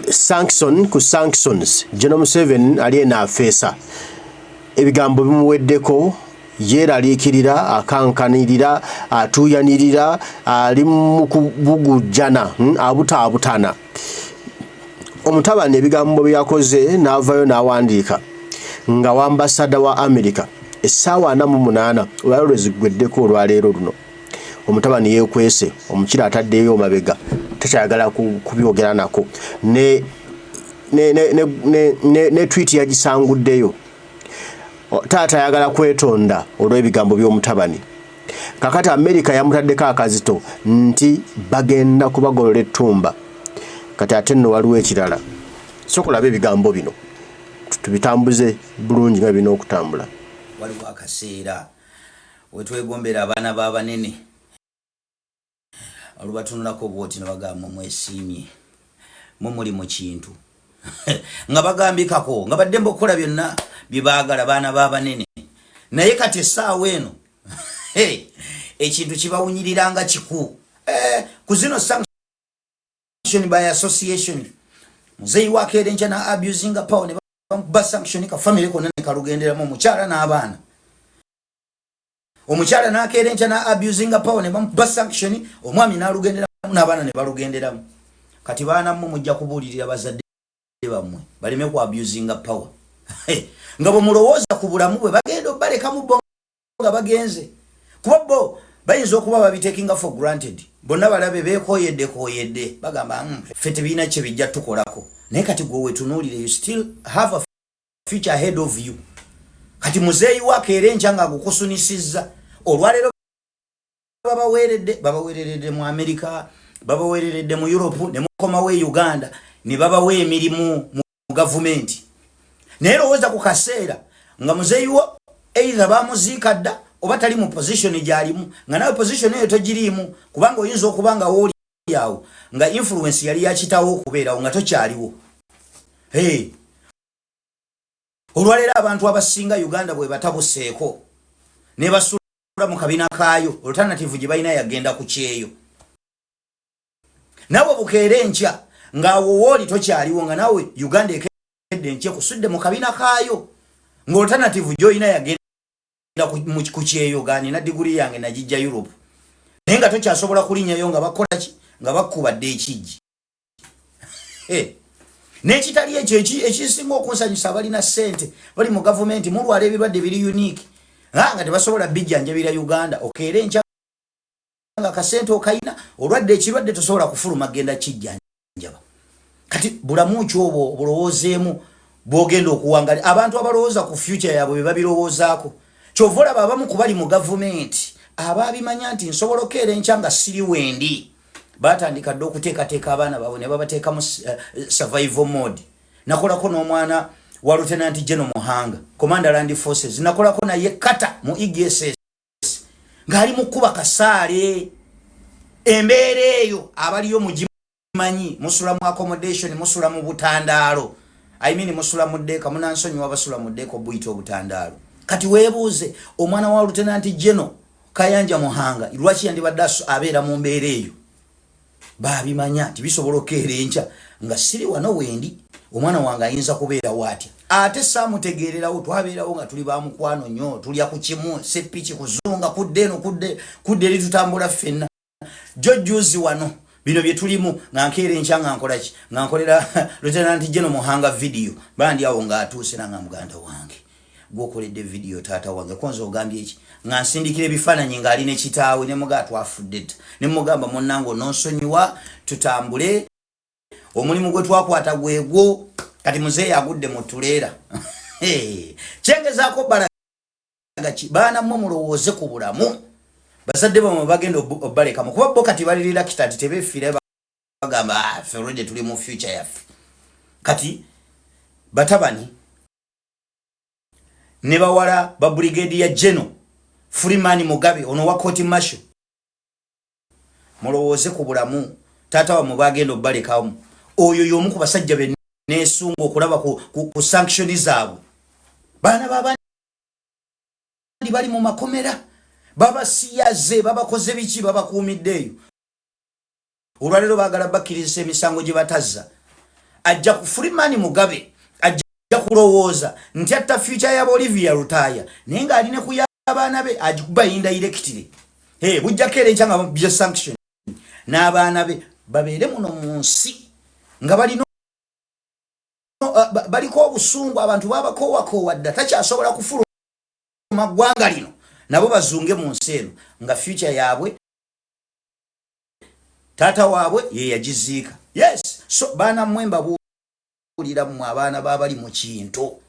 Sanction ku sanctions. General Museveni ali eno afeesa, ebigambo bimuweddeko, yeeraliikirira, akankanirira, atuuyanirira, ali mu kubugujjana, abutaabutana. Omutabani ebigambo bye yakoze n'avayo n'awandiika nga wambasada wa America essaawa 48 olwaliro lwe ziggweddeko. Olwaleero luno omutabani yeekwese, omukira ataddeyo mabega, takyayagala kubyogera nako. Ne tweet yagisanguddeyo. Taata ayagala kwetonda olw'ebigambo by'omutabani. Kakati Amerika yamutaddeko akazito nti bagenda kubagolola ettumba. Kati ate nno waliwo ekirala. Sokolaba ebigambo bino tubitambuze bulungi nga birina okutambula. Waliwo akaseera wetwegombera abaana b'abanene, olubatunulako bwoti ne bagamba, "Mwesiimye, mwe muli mu kintu," nga bagambikako nga baddembe okukola byonna bye baagala, baana b'abanene. Naye kati essaawa eno ekintu kibawunyirira nga kiku. Ku zino sanction by association, muzeeyi wakeera enkya na abusinga power ne bamukuba sanction, ka family konna ne kalugenderamu, omukyala n'abaana. Omukyala n'akeera enkya na abusinga power ne bamukuba sanction, omwami n'alugenderamu n'abaana ne balugenderamu. Kati baana mmwe mujja kubuulirira bazadde bammwe baleme ku abusinga power, nga bwe mulowooza ku bulamu bwe bagenda obalekamu bo nga bagenze, kuba bo bayinza okuba babitakinga for granted. Bonna balabe bekoyedde koyedde, bagamba, ffe tebirina kye bijja tukolako." Naye kati gwe wetunuulire, you still have a future ahead of you. Kati muzeeyi wakeera enkya nga agukusunisizza. Olwaleero babaweeredde, babaweereredde mu America, babaweereredde mu Europe, ne mukomawo e Uganda ne babawa emirimu mu gavumenti. Naye lowooza ku kaseera nga muzeeyi wo either bamuziika dda oba tali mu position gyalimu, nga nawe position eyo togiriimu, kubanga oyinza okuba nga wooli awo nga influence yali yakitawo okubeerawo nga tokyaliwo. Hey. Olwaleero abantu abasinga Uganda bwe batabuseeko ne basula mu kabina kaayo, alternative gye balina yagenda ku kyeyo. Naawe bukeera enkya ng'awo wooli tokyaliwo, nga naawe Uganda ekedde enkya kusudde mu kabina kaayo, ng'alternative gy'olina yagenda ku kyeyo, ga nina diguri yange nagijja Europe, naye nga tokyasobola kulinnyayo, nga bakola ki? Nga bakubadde ekijji. N'ekitali ekyo, ekisinga okunsanyusa, abalina ssente bali mu gavumenti, mulwala ebirwadde biri unique nga tebasobola bijjanjabira Uganda. Okeera enkya nga kasente okayina, olwadde ekirwadde, tosobola kufuluma genda kijjanjaba. Kati bulamu ki obwo obulowoozeemu bwogenda okuwangali? Abantu abalowooza ku future yaabwe bye babirowoozaako. Kyova olaba abamu ku bali mu gavumenti ababimanya nti nsobola okeera enkya nga siri wendi, batandika dde okuteekateeka abaana baabwe ne babateekamu survival mode. Nakolako n'omwana wa Lieutenant General Muhanga, Commander Land Forces, nakolako naye kata mu EGSS ng'ali mu kkuba kasaale. Embeera eyo abaliyo mugimanyi, musula mu accommodation, musula mu butandaalo, I mean musula mu ddeeka. Munansonyiwa basula mu ddeeka, obuyita obutandaalo. Kati weebuuze, omwana wa Lieutenant General Kayanja Muhanga lwaki yandibadde abeera mu mbeera eyo? Babimanya nti bisobola okukeera enkya nga siri wano wendi, omwana wange ayinza kubeerawo atya? Ate saamutegeererawo, twabeerawo nga tuli bamukwano nnyo, tulya ku kimu, sepiki kuzunga kudde eno, kudde kudde eri, tutambula ffenna. Jo juzi wano bino bye tulimu, nga nkeera enkya nga nkolaki? Nga nkolera Lieutenant General Muhanga video, bandi awo ng'atuuse nanga, "Muganda wange gwokoledde video, taata wange konza ogambye eki?" Nga nsindikira ebifaananyi ng'ali ne kitaawe, ne mugaa twafudde dda, ne mugamba, "Munnange ononsonyiwa, tutambule, omulimu gwe twakwata gwegwo." Kati muzeeyi agudde mu tuleera. Kyengezaako balaga ki? Baana mmwe mulowooze ku bulamu bazadde bamwe bagenda obbalekamu, kuba bo kati bali reluctant, tebefiira, bagamba, "Ah, ffe already tuli mu future yaffe." Kati batabani ne bawala ba Brigadier General Freeman Mugabe, ono wa court martial, mulowooze ku bulamu taata wammwe bagenda obbalekamu. Oyo y'omu ku basajja be neesunga okulaba ku sanction zaabwe. Baana babandi bali mu makomera, babasiyaze, babakoze biki, babakuumidde eyo. Olwaleero baagala bakkirizisa emisango gye batazza. Ajja ku Freeman Mugabe ajja kulowooza nti atta future ya Olivia Lutaaya, naye ng'ali ne ku y'abaana be agikuba indirectly. Hey, bujjako era enkya nga bya sanction n'abaana be babeere muno mu nsi nga balina baliko obusungu, abantu babakowakoowa dda, takyasobola kufuluma ggwanga lino, nabo bazunge mu nsi eno nga future yaabwe taata waabwe ye yagiziika. Yes, so baana mmwe, mbabuulira mmwe abaana babali mu kintu,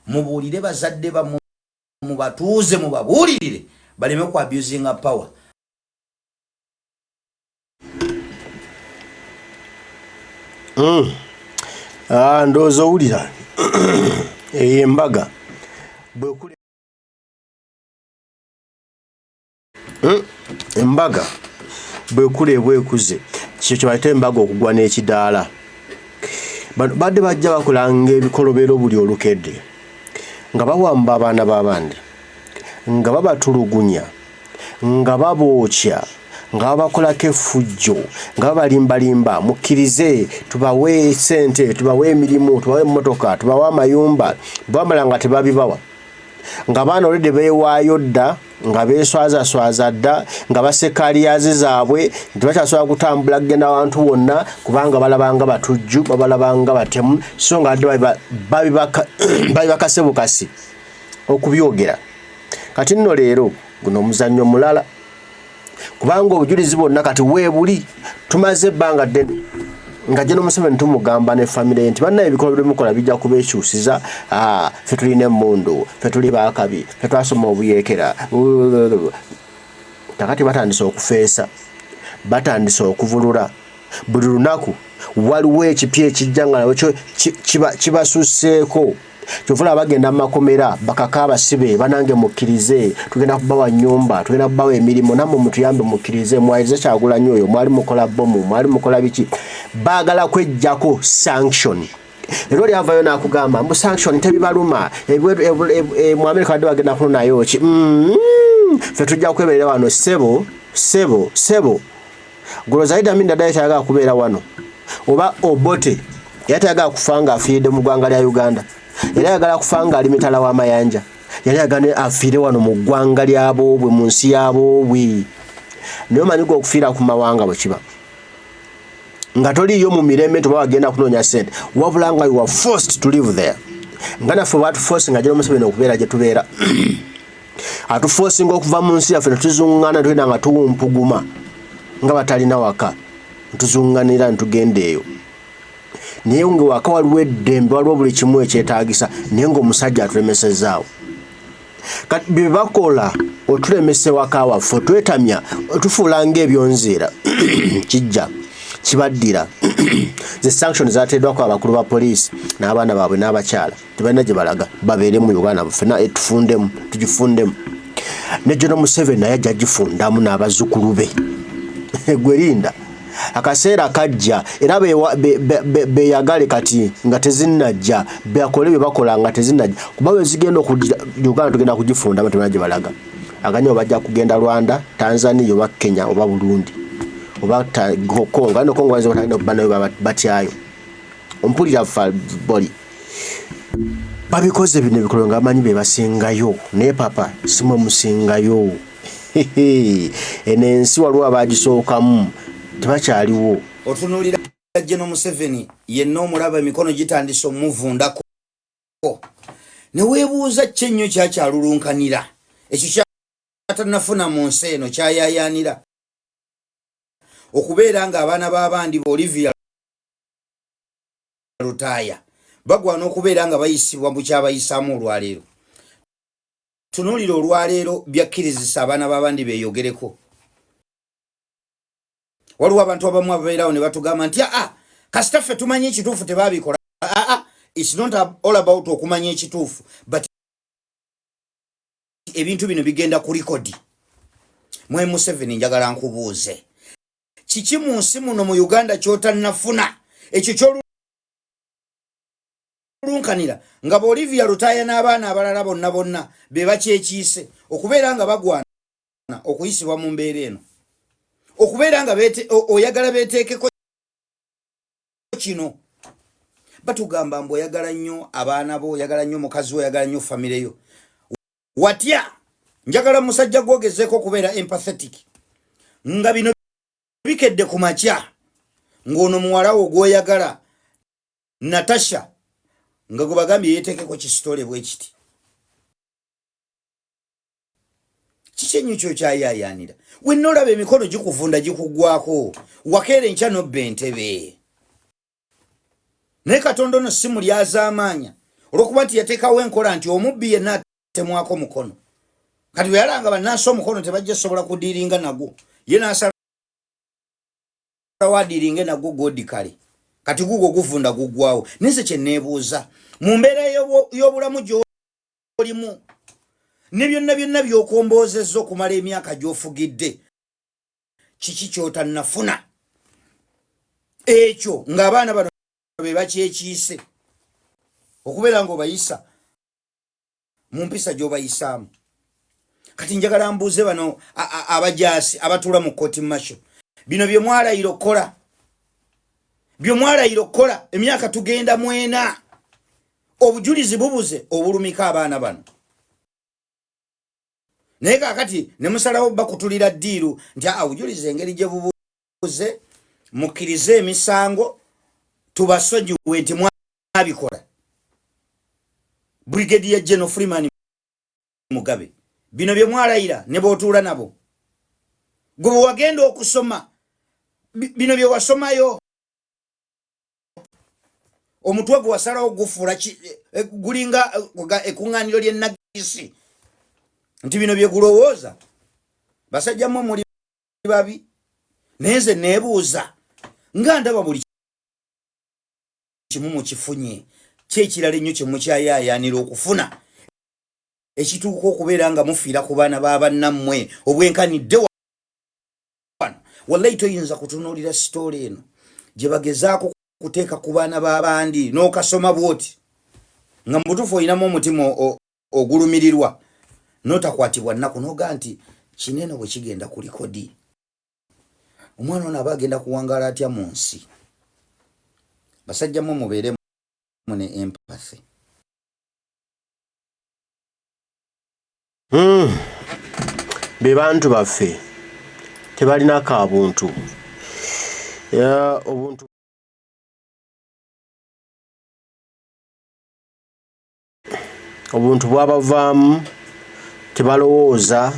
mubuulire bazadde bammwe, mubatuuze, mubabuulirire baleme ku abusinga power. Ah, ndowooza owulira eyo embaga bwekule Embaga bwekula eba ekuze, kyo kyebayita embaga okugwa n'ekidaala. Bano badde bajja bakolanga ebikolobero buli olukedde nga bawamba abaana b'abandi, nga babatulugunya, nga babookya, nga babakolako effujjo, nga babalimbalimba mukkirize tubawe ssente, tubawe emirimu, tubawe emmotoka, tubawe amayumba. Bamala nga tebabibawa, nga baana olwedde beewaayo dda, nga beeswazaswaza dda, nga basekaliyazi zaabwe nti bakyasobola kutambula kugenda wantu wonna kubanga balabanga batujju, babalabanga batemu, so nga adde babibakase bukasi okubyogera. Kati nno leero guno omuzannyo mulala, kubanga obujulizi bwonna kati weebuli. Tumaze ebbanga ddene nga General Museveni tumugamba ne famire nti bannaye ebikolwa byemukola bijja kubekyusiza. Ah, ffe tulina emmundu, ffe tuli baakabi, ffe twasoma obuyeekera. Kakati batandise okufeesa, batandise okuvulula. Buli lunaku waliwo ekipya ekijja nga nakyo kibasusseeko. Kyova olaba bagenda mu makomera bakaka abasibe, banange mukkirize, tugenda kubawa nyumba, tugenda kubawa emirimu, nammwe mutuyambe, mukkirize mwayirize Kyagulanyi oyo, mwali mukola bomu, mwali mukola biki. Baagala kwejjako sanction. Era oli avayo n'akugamba mbu sanction tebibaluma, mu Amerika badde bagenda kunonayo ki? Ffe tujja kweberera wano. Ssebo, ssebo, ssebo, Guloza Idi Amin Dada tayagala kubeera wano, oba Obote era tayagala kufa nga afiiridde mu ggwanga lya Uganda, era ayagala kufa nga ali mitala w'amayanja. Yali ayagala afiire wano mu ggwanga lya boobwe, mu nsi ya boobwe. Naye omanyi gwe okufiira ku mawanga bwe kiba nga toliiyo mu mirembe nti oba wagenda kunoonya ssente, wabula nga you are forced to live there, nga naffe batuforce nga General Museveni okubeera gye tubeera, atuforcinga okuva mu nsi yaffe netuzungana, tugenda nga tuwumpuguma nga batalina waka, ntuzunganira ntugenda eyo, naye nga waka waliwo eddembe, waliwo buli kimu ekyetaagisa, naye nga omusajja atulemesezaawo. Kati bye bakola otulemesa ewaka waffe, otwetamya, otufuula ng'ebyonziira, kijja kibaddira. Ze sanction zateeddwako abakulu ba poliisi n'abaana baabwe n'abakyala, tebalina gye balaga, babeere mu Uganda ffenna etufundemu, tugifundemu. Ne General Museveni naye ajja gifundamu n'abazzukulu be. Gwe linda, akaseera kajja, era beeyagale kati nga tezinnajja, bakole bye bakola nga tezinnajja, kuba bwe zigenda okujja Uganda tugenda kugifundamu, tebalina gye balaga. Aganyo bajja kugenda Rwanda, Tanzania oba Kenya oba Burundi oba Congo. No Congo bayinza batagenda kuba nayo, batyayo. Ompulira fa boli babikoze bino ebikolwa nga bamanyi be basingayo, naye papa simwe musingayo. Eno ensi waliwo abagisookamu, tebakyaliwo. Otunuulira General Museveni yenna, omulaba emikono gitandise omuvundako, ne weebuuza ki ennyo kyakyalulunkanira ekyo kyatanafuna mu nsi eno, kyayayaanira okubeera ng'abaana b'abandi ba Olivia Lutaaya bagwana okubeera nga bayisibwa mu kyabayisaamu olwaleero. Tunuulira olwaleero byakkirizisa abaana b'abandi beeyogereko. Waliwo abantu abamu ababeerawo ne batugamba nti aa, kasita ffe tumanyi ekituufu, tebabikola. Aa, it's not all about okumanya ekituufu, but ebintu bino bigenda ku record. Mwe Museveni, njagala nkubuuze, kiki mu nsi muno mu Uganda kyotannafuna, ekyo kyolulunkanira nga Bolivia Lutaaya n'abaana abalala bonna bonna be bakyekiise okubeera nga bagwana okuyisibwa mu mbeera eno, okubeera nga oyagala beteekeko kino? Batugamba mbu oyagala nnyo abaana bo, oyagala nnyo mukazi wo, oyagala nnyo famire yo. Watya njagala musajja gwogezeeko okubeera empathetic nga bino bikedde ku makya, ng'ono muwala wo gw'oyagala Natasha, nga gwe bagambye yeeteekeko kisitole bwe kiti. Kiki ennyo kyokyayayaanira? Wenna olaba emikono gikuvunda, gikuggwako, wakeera enkya nobba entebe. Naye Katonda ono si mulyazaamaanya, olwokuba nti yateekawo enkola nti omubbi yenna atemwako mukono. Kati bwe yalanga bannansi omukono tebajja sobola kudiiringa nagwo, ye n'asalawo adiiringe nagwo godi. Kale kati gugwo guvunda, guggwawo. Naye nze kye neebuuza, mu mbeera y'obulamu gy'olimu ne byonna byonna by'okomboozezza okumala emyaka gy'ofugidde, kiki ky'otannafuna ekyo ng'abaana bano be bakyekiise okubeera ng'obayisa mu mpisa gy'obayisaamu? Kati njagala mbuuze bano abajaasi abatuula mu kooti masho, bino bye mwalayira okukola, bye mwalayira okukola emyaka tugenda mwena, obujulizi bubuze obulumika abaana bano. Naye kakati ne musalawo bakutulira ddiiru nti obujulizi engeri gye bubuze, mukkirize emisango tubasonyiwe nti mwabikola. Brigadier General Freeman Mugabe, bino bye mwalayira ne bootuula nabo, gwe bwe wagenda okusoma bino bye wasomayo, omutwe gwe wasalawo gufuula gulinga ekuŋŋaaniro ly'ennagisi nti bino bye gulowooza. Basajja mmwe muli babi. Naye nze neebuuza, nga ndaba buli kimu mukifunye, ki ekirala ennyo kye mukyayaayaanira okufuna ekituuka okubeera nga mufiira ku baana ba bannammwe obwenkanidde wano? Wallahi toyinza kutunuulira sitoole eno gye bagezaako kuteeka ku baana b'abandi n'okasoma bw'oti nga mu butuufu olinamu omutima ogulumirirwa n'otakwatibwa nnaku, n'ogaa nti kinene bwe kigenda ku likodi, omwana ono aba agenda kuwangaala atya mu nsi? Basajja mmwe, mubeere ne empathy. Be bantu baffe tebalina ka buntu. Ya, obuntu bwabavaamu, tebalowooza,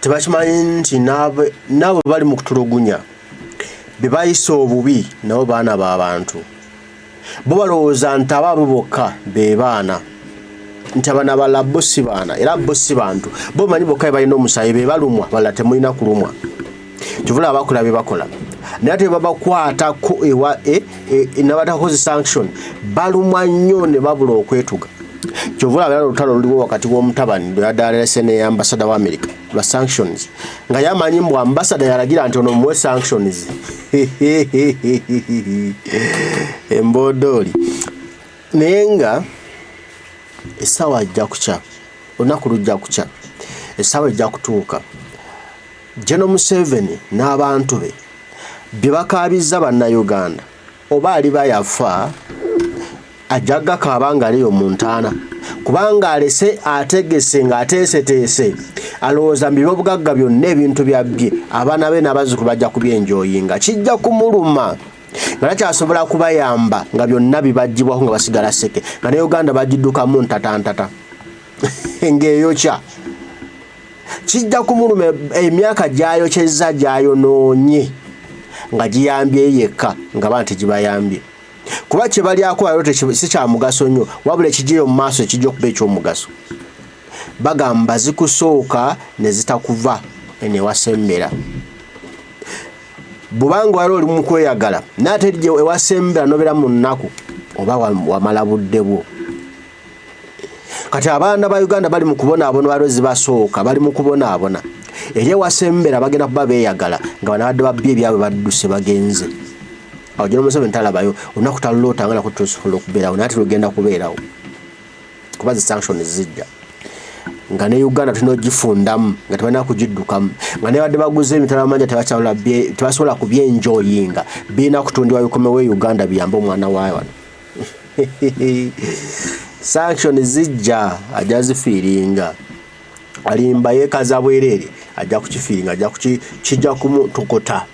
tebakimanyi nti n'abo bali mu kutulugunya be bayisa obubi nabo baana ba bantu. Bo balowooza nti abaabo bokka be baana, nti abano abalala bo si baana era bo si bantu. Bo bamanyi bokka be balina omusaayi, be balumwa, balala temulina kulumwa. Kivula abakola bye bakola, naye ate babakwatako ewa nabatakoze sanction, balumwa nnyo ne babula okwetuga. Kyova olaba olutalo luliwo wakati w'omutabani lwe yadaalese ne ambasada wa America lwa sanctions, nga yamanyi mbu ambasada yalagira nti ono muwe sanctions. Embodooli. Naye nga essaawa ajja kukya, olunaku lujja kukya, essaawa ejja kutuuka, General Museveni n'abantu be bye bakaabizza Bannayuganda, oba aliba yafa, ajja gakaaba nga aliyo mu ntaana, kubanga alese ategese ng'ateeseteese, alowooza mu byobugagga byonna ebintu byabbye, abaana be n'abazzukulu bajja kubyenjoyinga. Kijja kumuluma nga takyasobola kubayamba, nga byonna bibaggyibwako, nga basigala seke, nga ne Uganda bagiddukamu ntatantata ng'eyokya. Kijja kumuluma emyaka gy'ayokyezza, gy'ayonoonye nga giyambye yekka, nga bana tegibayambye, kuba kye balyako leero si kya mugaso nnyo, wabula ekigireyo mu maaso ekijja okuba eky'omugaso. Bagamba zikusooka ne zitakuva eno ewasembera. Bw'obanga wali oli mu kweyagala, naye ate gye ewasembera n'obeera mu nnaku, oba wamala budde bwo. Kati abaana ba Uganda bali mu kubonaabona, waliwo zibasooka, bali mu kubonaabona. Eri ewasembera bagenda kuba beeyagala nga banabadde babbye ebyabwe, badduse, bagenze. Awo General Museveni talabayo olunaku, taluloota nga nako tusobola okubeerawo, naye ate lugenda kubeerawo, kuba zi sanctions zijja nga ne Uganda tulina ogifundamu nga tebalina kugiddukamu, nga nebadde baguze emitala manja tebasobola kubyenjoyinga, birina kutundibwa bikomewo e Uganda biyambe omwana wa wano. Sanction zijja, ajja zifeelinga. Alimba, yeekaza bwereere, ajja kukifeelinga, ajja kijja kumutokota.